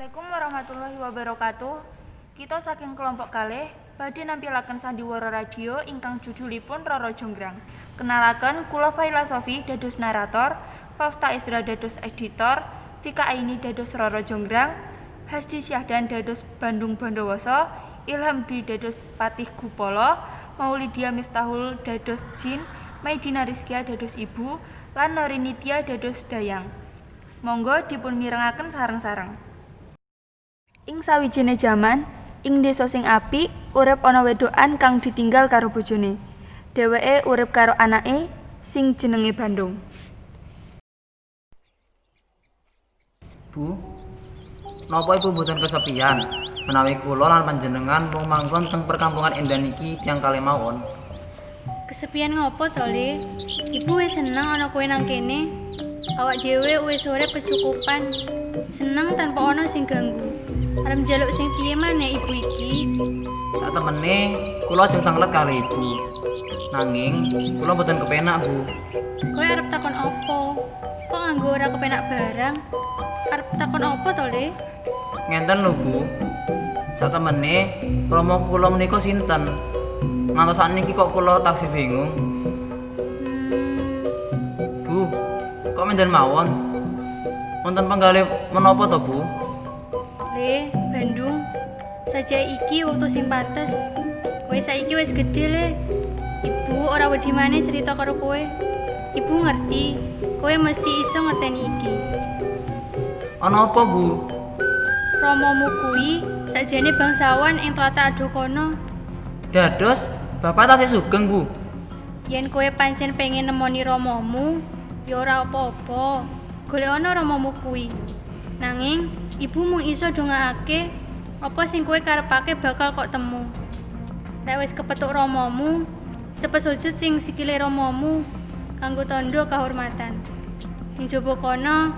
Assalamualaikum warahmatullahi wabarakatuh. Kita saking kelompok kalih badhe nampilaken sandiwara radio ingkang judulipun Roro Jonggrang. Kenalaken kula Faila Sofi dados narator, Fausta Isra dados editor, Vika Aini dados Roro Jonggrang, Hasdi Syahdan dados Bandung Bondowoso, Ilham Dwi dados Patih Gupolo, Maulidia Miftahul dados Jin, Maidina Rizkia dados Ibu, lan Norinitya dados Dayang. Monggo dipun mirengaken sareng-sareng. Ing sawijine jaman, ing desa sing apik, urip ana wedokan kang ditinggal karo bojone. Dheweke urip karo anake sing jenenge Bandung. Bu, napa ibu mboten kesepian menawi kula lan panjenengan mung manggon teng perkampungan endah niki tiyang kalih mawon? Kesepian ngopo to, Le? Ibu wis seneng ana kowe nang kene. Awak dhewe wis urip kecukupan. Seneng tanpa ana sing ganggu. Arep njaluk sing piye maneh ibu iki? Sak temene kula ajeng tanglet kalih ibu. Nanging kula mboten kepenak, Bu. Kowe arep takon opo? Kok nganggo ora kepenak barang? Arep takon opo to, Le? Ngenten lho, Bu. Sak temene rama kula menika sinten? Ngantos sakniki kok kula taksih bingung. Bu, kok menden mawon? Wonten penggalih menapa to, Bu? Le, Bandung. Saja iki wektu sing pantes. Kowe saiki wis gedhe, Le. Ibu ora wedi maneh cerita karo kowe. Ibu ngerti, kowe mesti iso ngerteni iki. Ana apa, Bu? Ramamu kuwi sakjane bangsawan ing tlatah Adokono. Dados bapak tasih sugeng, Bu. Yen kowe pancen pengen nemoni ramamu, ya ora apa-apa. Golek ana ramamu kuwi. Nanging ibu mung iso ndongakake apa sing kowe karepake bakal kok temu. Lek wis kepethuk ramamu, cepet sujud sing sikile ramamu kanggo tandha kahormatan. Ing jaba kono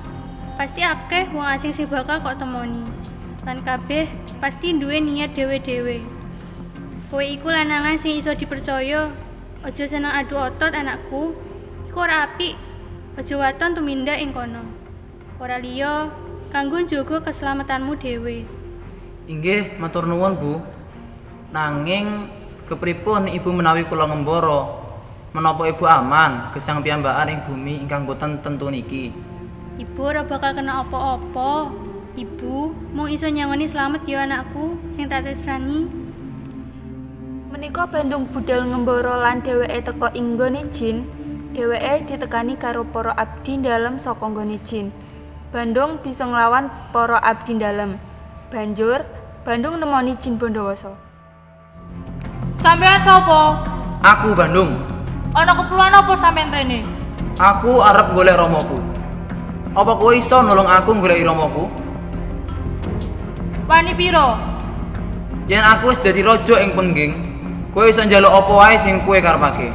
pasti akeh wong asing sing bakal kok temoni. Lan kabeh pasti duwe niat dhewe-dhewe. Kowe iku lanangan sing iso dipercaya. Aja seneng adu otot anakku. Iku ora apik. Aja waton tumindak ing kono. Ora liya kanggo njaga keselamatanmu dhewe. Inggih, matur nuwun, Bu. Nanging kepripun ibu menawi kula ngembara? Menapa ibu aman gesang piyambakan ing bumi ingkang boten tentu niki? Ibu ora bakal kena apa-apa. Ibu mung iso nyangoni slamet ya anakku sing tak tresnani. Menika Bandung budal ngembara lan dheweke teka ing nggone jin. Dheweke ditekani karo para abdi dalem saka nggone jin. Bandung bisa nglawan para abdi dalem. Banjur Bandung nemoni Jin Bondowoso. Sampean sapa? Aku Bandung. Ana keperluan apa sampean rene? Aku arep golek ramaku. Apa kowe iso nulung aku goleki ramaku? Wani piro? Yen aku wis dadi raja ing Pengging, kowe iso njaluk apa wae sing kowe karepake.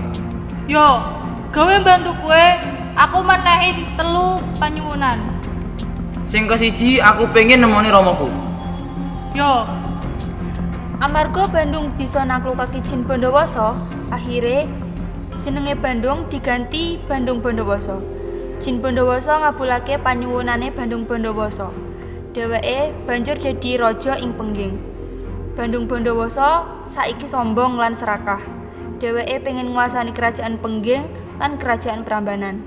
Yo, gawe bantu kowe, aku menehi telu panyuwunan. Sing kesiji aku pengen nemoni ramaku. Yo, Amarga Bandung bisa naklukake Jin Bondowoso, akhire jenenge Bandung diganti Bandung Bondowoso. Jin Bondowoso ngabulake panyuwunane Bandung Bondowoso. Dheweke banjur dadi raja ing Pengging. Bandung Bondowoso saiki sombong lan serakah. Dheweke pengen nguasani kerajaan Pengging lan kerajaan Prambanan.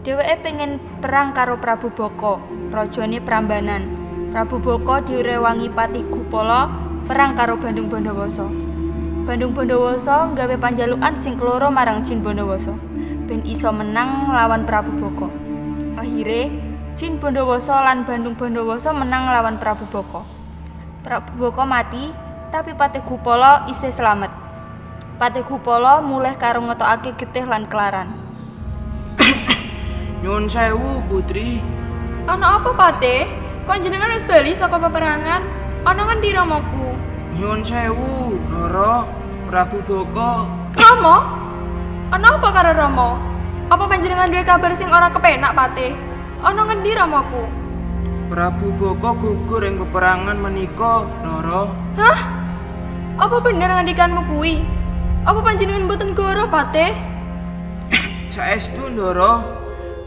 Dheweke pengen perang karo Prabu Boko, rajane Prambanan. Prabu Boko direwangi Patih Gupolo perang karo Bandung Bondowoso. Bandung Bondowoso nggawe panjalukan sing keloro marang Jin Bondowoso ben iso menang lawan Prabu Boko. Akhire Jin Bondowoso lan Bandung Bondowoso menang lawan Prabu Boko. Prabu Boko mati, tapi Patih Gupolo isih slamet. Patih Gupolo mulih karo ngetokake getih lan kelaran. Nyuwun sewu, Putri. Ana apa, Patih? Kok jenengan wis bali saka peperangan? Ana ngendi ramaku? Nyuwun sewu, Roro, Prabu Boko. Rama? Ana apa karo Rama? Apa panjenengan duwe kabar sing ora kepenak, Patih? Ana ngendi ramaku? Prabu Boko gugur ing peperangan menika, Roro. Hah? Apa bener ngendikanmu kuwi? Apa panjenengan mboten goro, Patih? Saestu, Ndoro.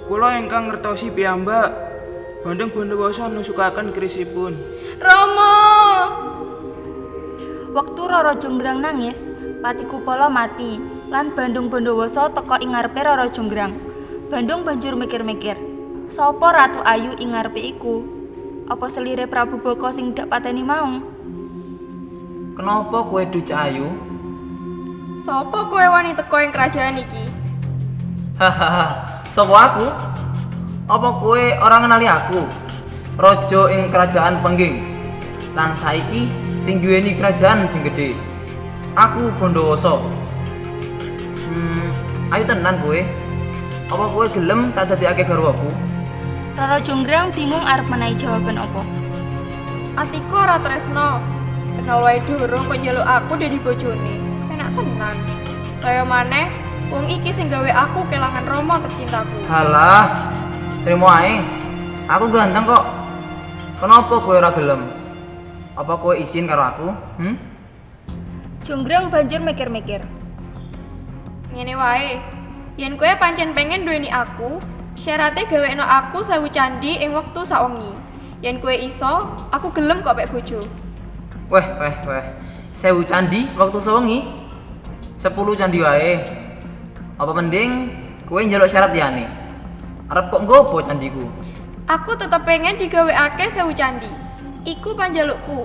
Kula ingkang ngertosi piyambak. Bandung Bondowoso nusukaken kerisipun. Rama! Wektu Roro Jonggrang nangis, Patih Kupala mati lan Bandung Bondowoso teka ing ngarepe Roro Jonggrang. Bandung banjur mikir-mikir, sapa Ratu Ayu ing ngarepe iku? Apa selire Prabu Boko sing dak pateni mau? Kenapa kowe duh Ayu? Sapa kowe wani teka ing kerajaan iki? Hahaha, sapa aku? Apa kowe ora ngenali aku? Raja ing kerajaan Pengging. Lan saiki sing duweni kerajaan sing gedhe. Aku Bondowoso. Ayu tenan kowe. Apa kowe gelem tak dadekake garwaku? Roro Jonggrang bingung arep menehi jawaban apa. Atiku ora tresno. Kenal wae durung kok njaluk aku dadi bojone. Penak tenan. Saya maneh wong iki sing gawe aku kelangan Rama tercintaku. Halah, trimo ae. Aku ganteng kok. Kenapa kowe ora gelem? Apa kowe isin karo aku? Jonggrang banjur mikir-mikir. Ngene wae. Yen kowe pancen pengen duweni aku, syarate gawekno aku 1000 candi ing wektu sawengi. Yen kowe iso, aku gelem kok pek bojo. Weh, weh, weh. 1000 candi wektu sewengi? 10 candi wae. Apa mending kowe njaluk syarat liyane? Arep kok nggo apa candiku? Aku tetep pengen digawekake 1000 candi. Iku panjalukku.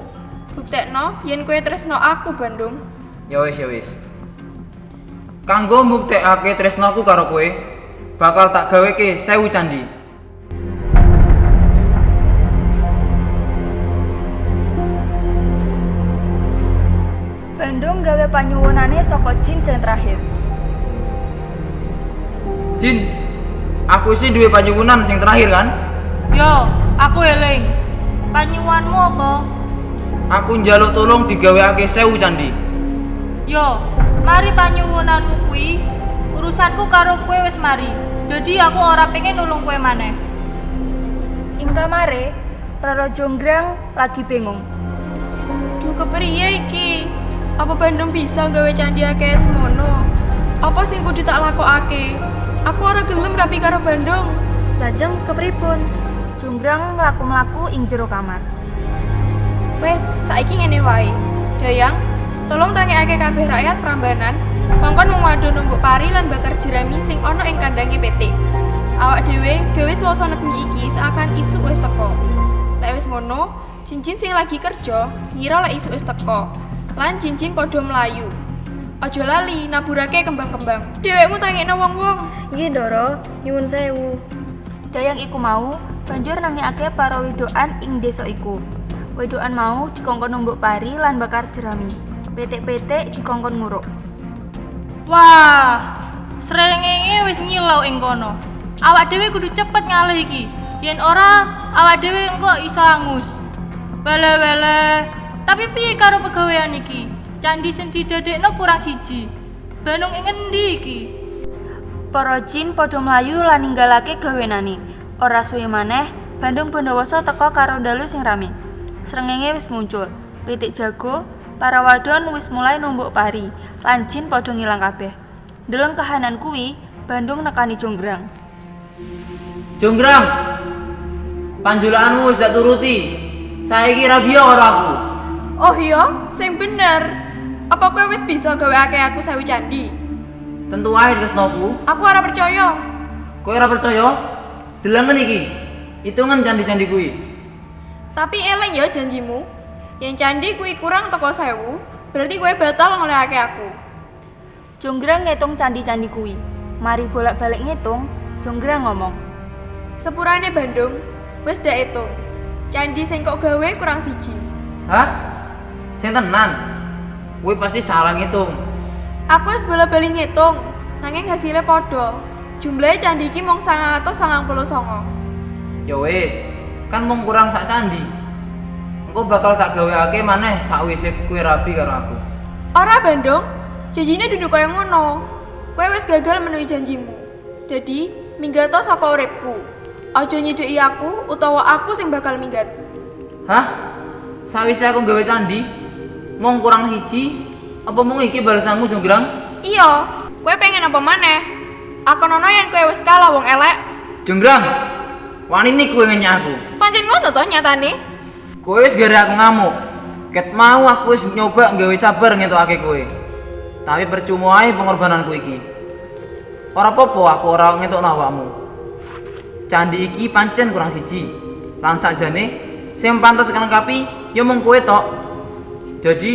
Buktekno yen kowe tresno aku, Bandung. Ya wis, ya wis. Kanggo mbuktekake tresnoku karo kowe, bakal tak gaweke 1000 candi. Bandung gawe panyuwunane saka jin sing terakhir. Jin, aku sih duwe panyuwunan sing terakhir kan? Yo, aku eling. Panyuwunanmu apa? Aku njaluk tolong digawekake 1000 candi. Yo, mari panyuwunanmu kuwi. Urusanku karo kowe wis mari. Dadi aku ora pengen nulung kowe maneh. Ing kamare, Roro Jonggrang lagi bingung. Duh, kepriye iki? Apa Bandung bisa gawe candi akeh semono? Apa sing kudu tak lakokake? Aku ora gelem rapi karo Bandung. Lajeng kepripun? Jonggrang mlaku-mlaku ing jero kamar. Wes, saiki ngene wae. Dayang, tolong tangekake kabeh rakyat Prambanan, kongkon wong wadon numbuk pari lan bakar jerami sing ana ing kandange PT. Awak dhewe gawe suasana bengi iki seakan isuk wis teko. Lek wis ngono, jin-jin sing lagi kerja ngira lek isuk wis teko. Lan jin-jin padha mlayu. Aja lali naburake kembang-kembang. Dhewekmu tangekno wong-wong. Nggih, Ndoro, nyuwun sewu. Dayang iku mau banjur nangekake para wedokan ing desa iku. Wedokan mau dikongkon numbuk pari lan bakar jerami. Pitik-pitik dikongkon nguruk. Wah, srengenge wis nyilau ing kono. Awak dhewe kudu cepet ngalih iki. Yen ora, awak dhewe engko iso angus. Wele-wele. Tapi piye karo pegawean iki? Candi sing didadekno kurang siji. Bandung ing ngendi iki? Para jin padha mlayu lan ninggalake gawenane. Ora suwe maneh, Bandung Bondowoso teka karo dalu sing rame. Srengenge wis muncul. Pitik jago, para wadon wis mulai numbuk pari, lan jin padha ngilang kabeh. Ndeleng kahanan kuwi, Bandung nekani Jonggrang. Jonggrang, panjulukanmu wis tak turuti. Saiki rabiya karo aku. Oh iya, sing bener. Apa kowe wis bisa gawekake aku 1000 candi? Tentu ae tresnoku. Aku ora percaya. Kowe ora percaya? Delengen iki. Hitungan candi-candi kuwi. Tapi eling ya janjimu. Yen candi kuwi kurang teko 1000, berarti kowe batal ngolehake aku. Jonggrang ngitung candi-candi kuwi. Mari bolak-balik ngitung, Jonggrang ngomong. Sepurane Bandung, wis dak hitung. Candi sing kok gawe kurang siji. Hah? Sing tenan? Kowe pasti salah ngitung. Aku wis bola-bali ngitung, nanging hasilnya padha. Jumlahe candi iki mung 999. Ya wis, kan mung kurang sak candi. Engko bakal tak gaweake maneh sakwise kowe rabi karo aku. Ora Bandung, janjine dudu kaya ngono. Kowe wis gagal menuhi janjimu. Dadi, minggato saka uripku. Aja nyideki aku utawa aku sing bakal minggat. Hah? Sawise aku gawe candi, mung kurang siji, apa mung iki balesanmu Jonggrang? Iya, kowe pengen apa maneh? Akonono yen kowe wis kalah wong elek. Jonggrang, wanine kowe ngenyek aku. Pancen ngono toh nyatane? Kowe wis gara aku ngamuk. Ket mau aku wis nyoba gawe sabar ngetokake kowe. Tapi percuma ae pengorbananku iki. Ora apa-apa aku ora ngetokno awakmu. Candi iki pancen kurang siji. Lan sakjane sing pantes nglengkapi ya mung kowe tok. Jadi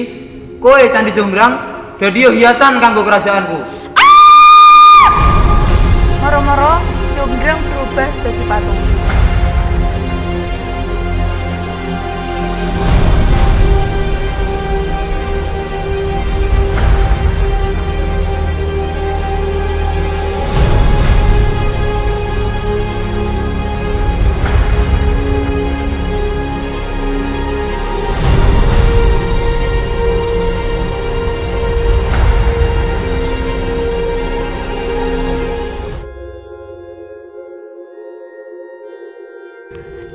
kowe Candi Jonggrang dadi yo hiasan kanggo kerajaanku. Moro-moro Jonggrang berubah dadi patung.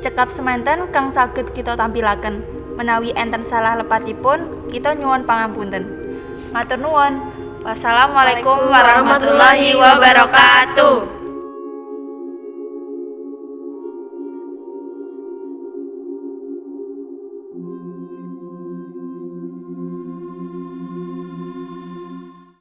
Cekap semanten kang saged kita tampilaken. Menawi enten salah lepatipun, kita nyuwun pangapunten. Matur nuwun. Wassalamualaikum warahmatullahi wabarakatuh.